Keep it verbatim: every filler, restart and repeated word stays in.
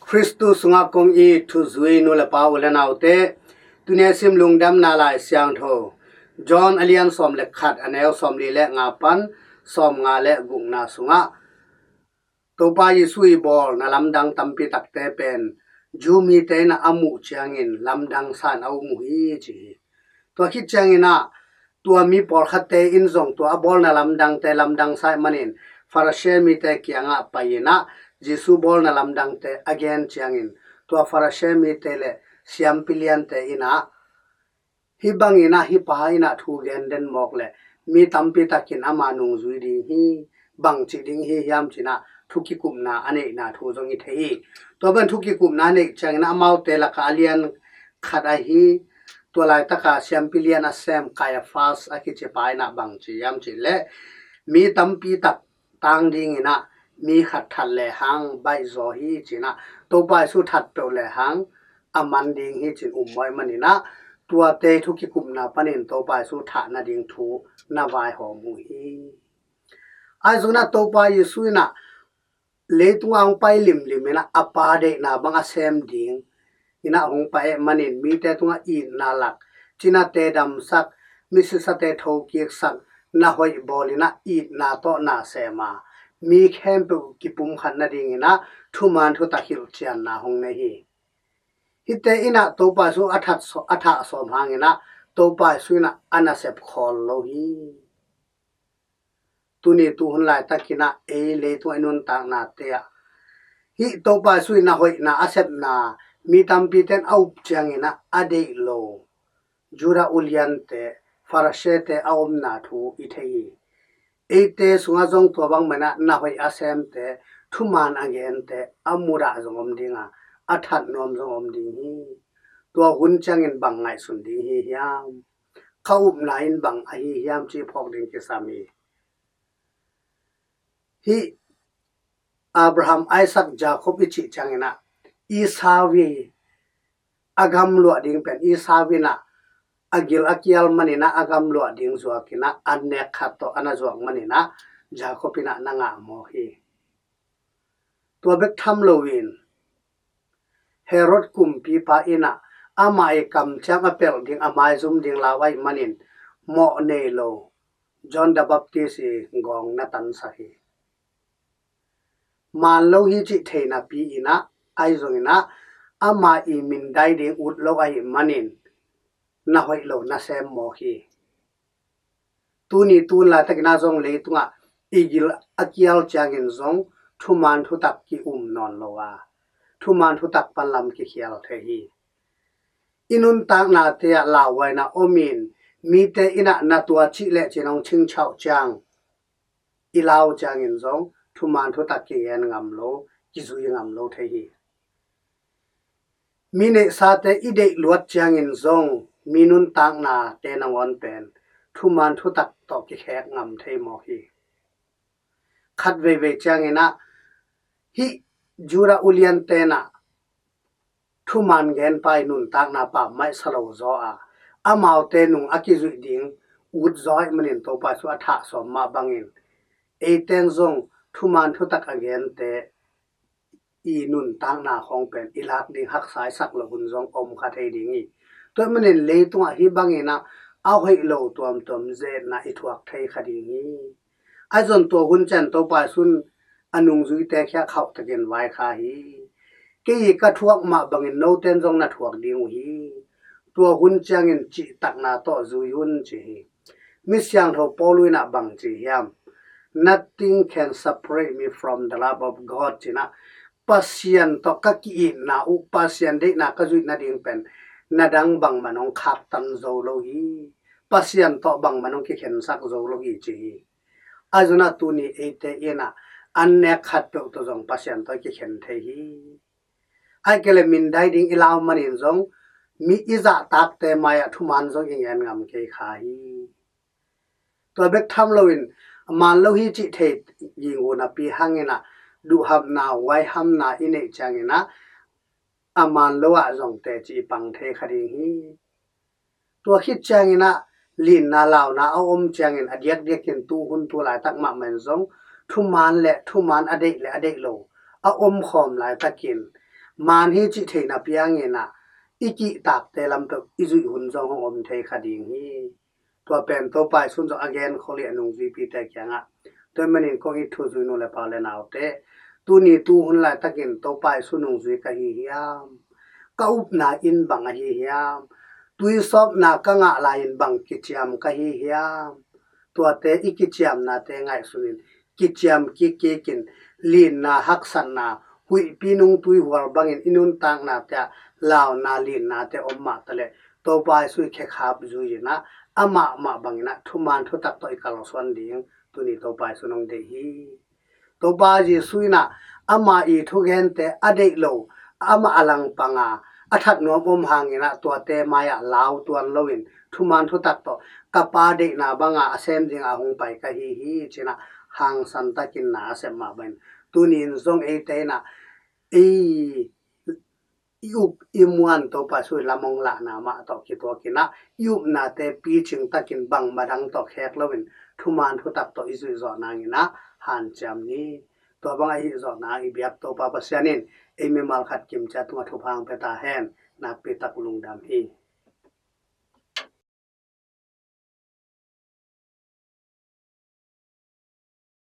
Khristu sungah kong it thuzui nu le pa, u le naute, tuni a sim Lungdamna Lai Siangtho John a lian sawm le khat, a neu sawmli le nga pan sawmnga le gukna sungah Topa Jesu i bawlna lamdang tampi takte pen Jew mite in a muh ciangin lamdang sa-in a um uh hi, ci hi. Tua khit ciangin ah tua mi pawlkhatte in zong tua a bawlna lamdangte lamdang sa ahih manin Farasi mite kiangah pai-in ah Jesu bawlna lamdangte a gen ciangin tua Farasi mite le siampi liante in ah, "Hih bangin ah hih pa in ah thu gen den mawk leh mi tampi takin ama nungzui ding hi, bang ci ding hi hiam?" ci-in ah thu kikupna a neihna thu zong i thei hi. Tua bang thu kikupna a neih ciangin ah amaute lakah a lian khat ahi, tua laitaka siampi lian a sem Kaiafas a kici pa in ah bang ci hiam cih leh, "Mi tampi tak tang dingin ah mi khat that lehang baih zaw hi," ci-in ah Topa Jesu that peuh lehang a man ding hi ci-in um uh ahih manin ah tuate thu kikupna panin Topa Jesu thah nading thu na vaihawm uh hi. Ahi zongin ah Topa Jesu in ah leitungah hong pai limlim in ah a Pa deihna bang a sem ding in ah hong pai ahih manin mite tungah itna lak, cinate damsak, misisate thokiksak, na hoih bawl in ah itna tawh na sem a, mi khempeuh kipumkhat nadingin ah thuman thutak hilhcianna hong nei hi. Hihte in ah Topa Jesu a that saw-, a thah sawm hangin ah Topa Jesu in ah a nasep khawl lo hi. Tuni tuhun laitakin ah ei leitungah i nuntaknate ah hih Topa Jesu in a hoihna a sepna mi tampite in a up ciangin ah a deih lo Judah uliante, Farisite a omna thu i thei hi. Eite sungah zong tua bangmah in ah na hoih a semte, thuman a gente a mudah zong om ding a, a that nuam zong om ding hi. Tua hun ciangin bang ngaihsun ding hi hiam? Ka upna in bang ahi hiam cih phawk ding kisam hi. Hih Abraham, Isaac, Jacob i cih ciangin ah Esau i a gamluah ding pen Esau in ah a gil a kial manin ah a gamluah ding zuakin ah an nek khat tawh a na zuak manin ah Jacob in ah na ngah mawk hi. Tua bek tham loin Herod kumpipa in ah amah i kamciam a pelh ding, a maizum ding lau ahih manin mawh nei lo John the Baptist i gawng na tansak hi. Maan lo hi cih thei napi in ah, ahi zongin ah amah i mindai ding ut lo ahih manin na hoih lo na sem mawk hi. Tuni tun laitakin ah zong leitungah i gil a kial ciangin zong thuman thutak ki-um nawn lo a, thuman thutak pan lam kikhial thei hi. I nuntaknate ah lauhuaina om in, mite in ah na tua cih leh ci-in hong cingchauh ciang i lau ciangin zong thuman thutak kigen ngam lo, kizui ngam lo thei hi. Mi neihsate i deih luat ciangin zong mi nuntaknate nangawn pen thuman thutak tawh kikhek ngam thei mawk hi. Khat veivei ciangin ah hih Judah uliante in ah thuman genpa i nuntakna pammaih sa lo zaw a, amaute nung a kizuih ding ut zaw ahih manin Topa Jesu a thah sawm mah bangin eite in zong thuman thutak a gente i nuntakna khawng pen i lak ding haksa i sak loh hun zong om kha thei ding hi. Tua ahih manin leitungah hih bangin ah a hoih lo tuamtuam zetna i thuak thei kha ding hi. Ahi zong tua hun ciang Topa Jesu in a nungzuite khiah khauhtakin vaikhak hi. Kei ka thuak mah bangin note in zong na thuak ding uh hi. Tua hun ciangin cihtakna tawh zui un, ci hi. Misiangtho Paul in ah bang ci hiam? "Nothing can separate me from the love of God," ci-in ah Pasian tawh ka ki-itna uh, Pasian deihna ka zuih nading pen na dang bangmah in hong khaktan zo lo hi. Pasian tawh bangmah in hong kikhensak zo lo hi, ci hi. Ahi zongin ah tuni eite in ah an nek khat peuh tawh zong Pasian tawh kikhen thei hi. Ahih kei leh mindai ding i lau manin zong mi i zahtakte mai-ah thuman zong i ngen ngam kei kha hi. Tua bek tham loin maan lo hi cih thei ging uh napi hangin ah duhhamna, huaihamna i neih ciangin ah a maan lo ah zong teci i pang thei kha ding hi. Tua khit ciangin ah linna launa a om ciangin a diakdiakin tuhun tu laitak mahmah in zong thuman le thuman, a deih le a deih lo a omkhawm laitakin man hi cih theihna piangin ah i kihtakte lam peuh i zuih hun zong hong om thei kha ding hi. Tua pen Topa Jesu'n zong a genkhol hi a nungzuipite kiangah. Tua ahih manin kong it thuzui nu le pa le naute, tuni tuhun laitakin Topa Jesu nungzui ka hi hiam? Ka upna in bang ahi hiam? Tuisawpna ka ngah lai-in bang kiciam ka hi hiam? Tuate i kiciamnate ngaihsunin kiciam kikkikin, linna, haksatna, huihpi nungtui hual bangin i nuntaknate ah launa, linnate om mahtaleh Topa Jesu i khekhap zui-in ah amah mah bangin ah thuman thutak tawh i kalsuan ding tuni Topa Jesu'n hong deih hi. Topa Jesu in ah ama i thugente a deih lo, amah a langpang a, a that nuam om hangin ah tuate mai-ah lau tuan loin thuman thutak tawh ka Pa deihna banga a sem dinga hong pai ka hi hi ci-in ah hangsan takin na a sep mah bangin tuni-in zong eite in ah ei i up i muan Topa Jesu i lam hong lahna mah tawh kituakin ah i upnate picing takin bangmah dang tawh khek loin thuman thutak tawh i zuih zawh nangin ah hanciam ni. Tua bang ahi zawh nang i biak Topa Pasian in ei mimal khat kimciat tungah thupha hong pia ta hen. Nakpi tak lungdam hi.